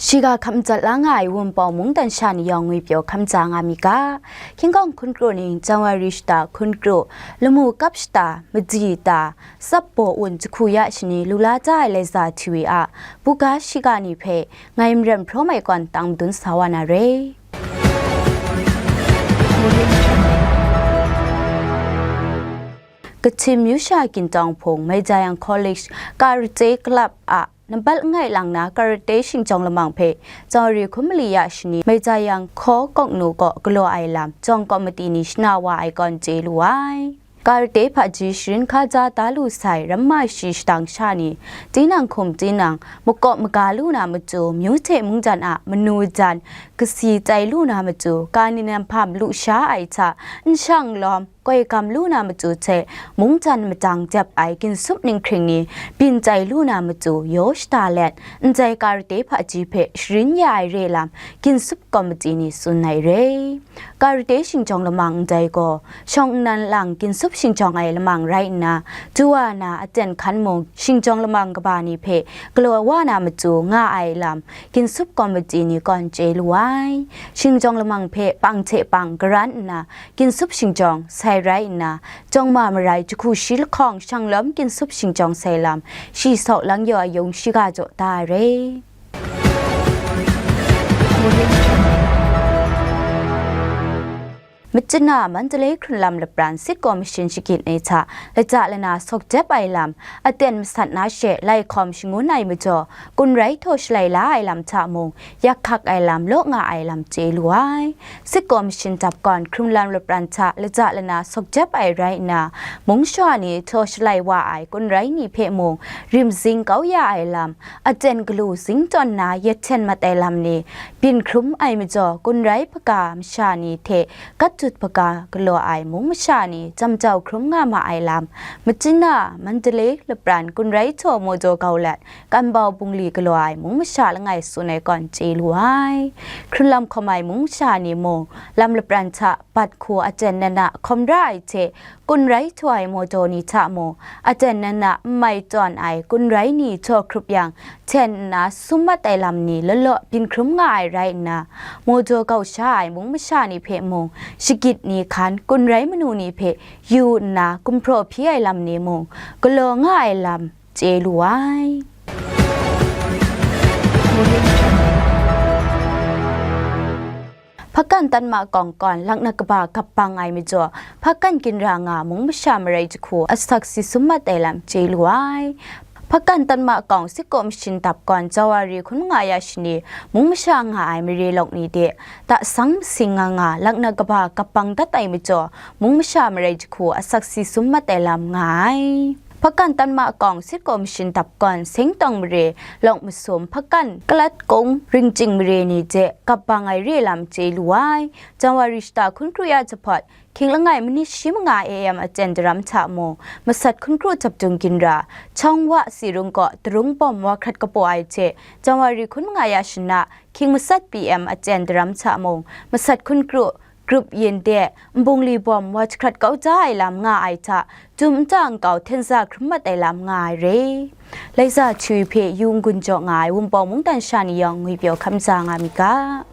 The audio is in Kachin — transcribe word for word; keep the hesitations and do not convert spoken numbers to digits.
Shiga hkam jat la nga ai Wunpawng mungdan sha ni yawng ngwi pyaw hkam ja nga mi ga. Hkying kawng hkun kru ning, Janwari shata hkun kru, lamu kap shata, maji ta, tsap baw un jahku ya shani lu la ja ai Laiza T V a buga shiga ni hpe ngai Maren Hpraw Mai Kawn tang madun sa wa na re. Kachin myu sha Kintawng Hpung Maijayang College Karate Club a nambat langai lang na karate shingjawng lamang hpe Janwari hkun mali ya shani Maijayang Hkaw Kawknu kaw galaw ai lam jawng kawmati ni shana wa ai kawn chye lu ai. Karate hpaji sharin hkaja da lu sai ramma shi shadang sha ni, tinang hkum tinang, makawp maga lu na matu, myu hte mungdan a manu jan kasi tai lu na matu, ka ni nam hpa malu sha ai hta, n shang lawm, koi gam lu na matu hte, mungdan madang dep ai ginsup ninghkring ni byin tai lu na matu, yaw shada let, ndai karate hpaji hpe sharin ya ai re lam, ginsup kawmati ni tsun ai re. Karate shingjawng lamang ndai gaw, shawng nnan lang ginsup shingjawng ai lamang rai nna, du wa na aten hkan mung shingjawng lamang kaba ni hpe galaw wa na matu nga ai lam, ginsup kawmati ni kawn chye lu ai. Shingjawng lamang hpe pang hte pang garan nna, ginsup shingjawng sai rai nna, jawng ma marai jahku shi lahkawng shanglawm ginsup shingjawng sai lam, shi saw lang yaw ayung shiga jaw da ai re. Machyin a Mandalay hkrunlam lapran sit kaw mashin shagit ni hta laja lana sawk jep ai lam, aten masat na she lai hkawm shangun ai majaw, kunrai htaw shalai la ai lam hta mung, yak hkak ai lam law nga ai lam chye lu ai. Sit kaw mashin dap gawn hkrunlam lapran hta laja lana sawk jep ai rai nna, mung shawa ni htaw shalai wa ai kunrai ni hpe mung, rim zing kau ya ai lam, aten galu zing tawn na yet hten mat ai lam ni, byin hkrum ai majaw, kunrai hpaga masha ni hte gat jut hpaga galaw ai mung masha ni, jam jau hkrum nga ma ai lam, Machyin a Mandalay lapran kunrai htaw mawdaw gau let, Kanbau bungli galaw ai mung masha langai tsun ai kawn chye lu ai. Hkrunlam hkawm ai mung masha ni mung, lam lapran hta bat hku aten nana hkawm ra ai hte, kunrai htaw ai mawdaw ni hta mung, aten nana n mai tawn ai kunrai ni htaw hkrup yang, hten nna sum mat ai lam ni law law byin hkrum nga ai rai nna, mawdaw gau sha ai mung masha ni hpe mung, shagit ni hkan kunrai manu ni hpe yu nna gumhpraw hpyi ai lam ni mung, galaw nga ai lam chye lu ai. Hpakan Tanma Kawng kawn laknak kaba gap bang ai majaw, Hpakan ginra nga mung masha marai jahku asak si sum mat ai lam chye lu ai. Hpakan Tanma Kawng sit kaw mashin dap gawn Janwari hkun manga ya shani, mung masha nga ai mare lawk ni de, tasang masing nga nga laknak kaba gap bang dat ai majaw, mung masha marai jahku asak si sum mat ai lam nga ai. Hpakan Tanma Kawng sit kaw mashin dap gawn Sengtawng mare, Lawk Masum, Hpakan Kalat Kung, Ringching mare ni de gap bang ai re lam chye lu ai. Janwari shata hkun kru ya jahpawt, hkying langai manit shi manga A M aten daram hta mung, masat hkun kru dap dung ginra, Chawng Wa Sirung kaw darung bawm wa hkrat kapaw ai hte, Janwari hkun manga ya shana, hkying masat P M aten daram hta mung, masat hkun kru, grup yin de, nbungli bawm wa jahkrat kau da ai lam nga ai hta, dum nta nkau hten za hkrum mat ai lam nga ai re. Laiza Hti hpe yu n-gun jaw nga ai Wunpawng mungdan sha ni yawng ngwi pyaw hkam za nga mi ga.